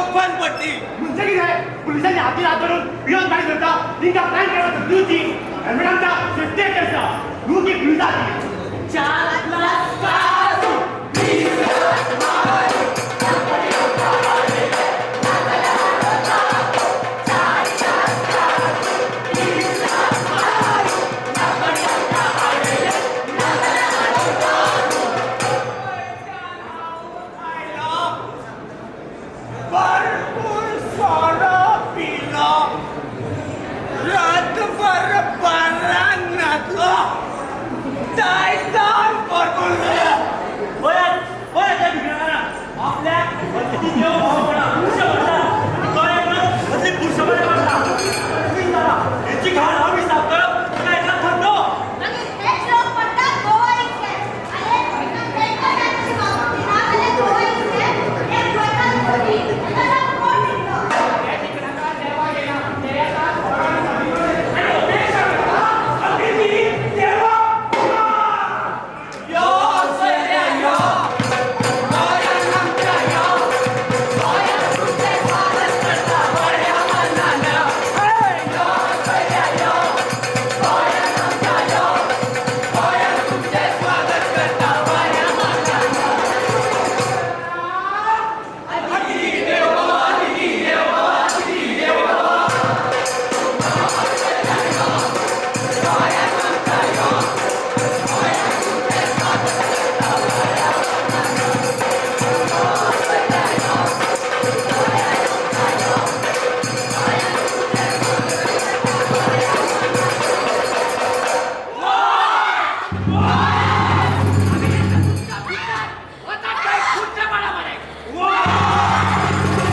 लोक बंद पडतील. म्हणजे कितें, पुलिसांनी हाती हात धरून पियोन गाडी धरता, तिंका प्लॅन करता दिवची. हेल्मेट आमच्या सेफ्टी आसा, न्हू की पुलिसां. 4 लाख. भरपूर सोडा पिलो, रातभर बारा नाचलो, जाय भरपूर. वयात वयात त्या भिकाऱ्यांना आपल्या अतिथी देवो भव म्हणा अशें म्हणटा आनी गोंयांत असली पुरुषपणां मारता. हेची घाण आमी साफ करप काय एका थंडो. मागीर हेच लोक म्हणटात गोवा is safe. अरे, तांकां तांची वागणूक दिना जाल्यार गोवा is safe हें गोंयकार कोटी ताका कोण दितलो? यो सोयऱ्या यो, गोंयान आमच्या यो, गोंयान तुमचें स्वागत करता बऱ्या मनान. यो सोयऱ्या यो, गोंयान आमच्या यो, गोंयान तुमचें स्वागत करता बऱ्या मनान. अतिथी देवो भव, अतिथी देवो भव, अतिथी देवो भव. गोंयान आमच्या यो, गोंयान तुमचें स्वागत करता बऱ्या मनान. यो सोयऱ्या यो, गोंयान आमच्या यो, गोंयान तुमचें स्वागत करता बऱ्या मनान.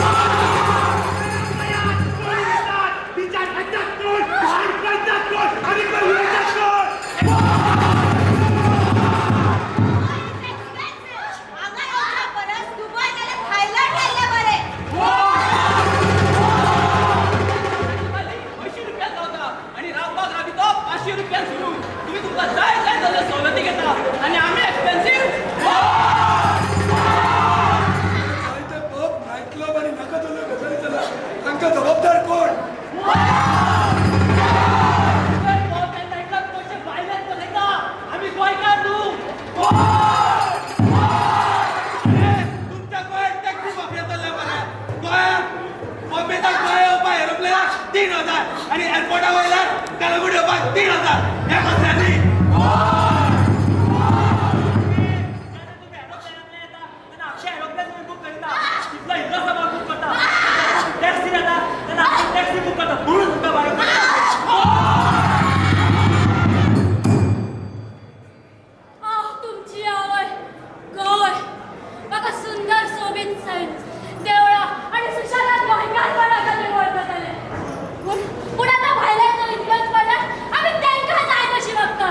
विचार करतात कोण, भान करतात कोण आणि कोण उलयतात कोण? Goa is expensive. हांगा येवच्या परस दुबय नाल्यार थायलंड गेल्लें बरें. 80 रुपया जावता आणि रावपाक राबितो 500 रुपया सुरू. तुम्ही तुमकां जाय जाय जाल्यार सवलती घेता आनी आमी एक्सपेन्सीव. जायते पब, नायट क्लब आनी नाका जाल्ल्यो गजाली चल्ला, तांकां जबाबदार कोण? आमी गोंयकार न्हू? तुमच्या गोंयांत टॅक्सी माफिया चल्ल्या मरे. गोंयांत बॉम्बेच्यान गोंया येवपाक एरोप्लेनाक 3000 आनी एअरपोर्टा वयल्यान कलंगूट येवपाक 3000. ह्या कसल्यांनी? तुम्ही एरोप्लेनांतल्यान येता तेन्ना आमचे एरोप्लेन तुमी बूक करिना, तितलो इल्लो सामान बूक करता. टॅक्सी येता तेन्ना आमची टॅक्सी बूक करता, म्हणून तुमकां भायर पडटा. आह, तुमची आवय गोंय म्हाका सुंदर सोबीत सैम, देवळां आनी सुशेगाद गोंयकारपणा खातीर वळखताले. पूण पूण आतां भायल्यांचो इन्फ्लुएन्स पडल्यार आमी तांकां जाय तशी वागता.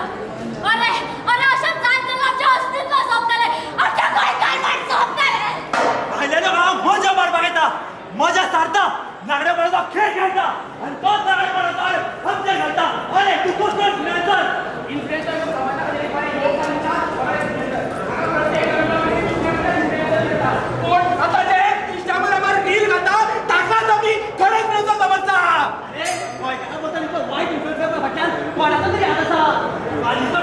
अरे अरे, अशें जायत जाल्यार आमचें अस्तित्व सोंपतलें, आमचें गोंयकारपण सोंपतलें. भायल्या लोकांक मजा मारपाक येता, मजा सारता, नागडेपणाचो खेळ खेळटा आनी तोच नागडेपणाचो आमचेर घालता. अरे, तूं कसलो इन्फ्लुएन्सर? इन्फ्लुएन्सर समाजा खातीर बरें योगदान दिता. कोण आतां जे इंस्टाग्रामार रील घालता ताकाच आमी खरें इन्फ्लुएन्सर समजता. अरे, गोंयकारां बद्दल इतलो वायट इन्फ्लुएन्सर फाटल्यान कोणाचो तरी हात आसा. हालींचो.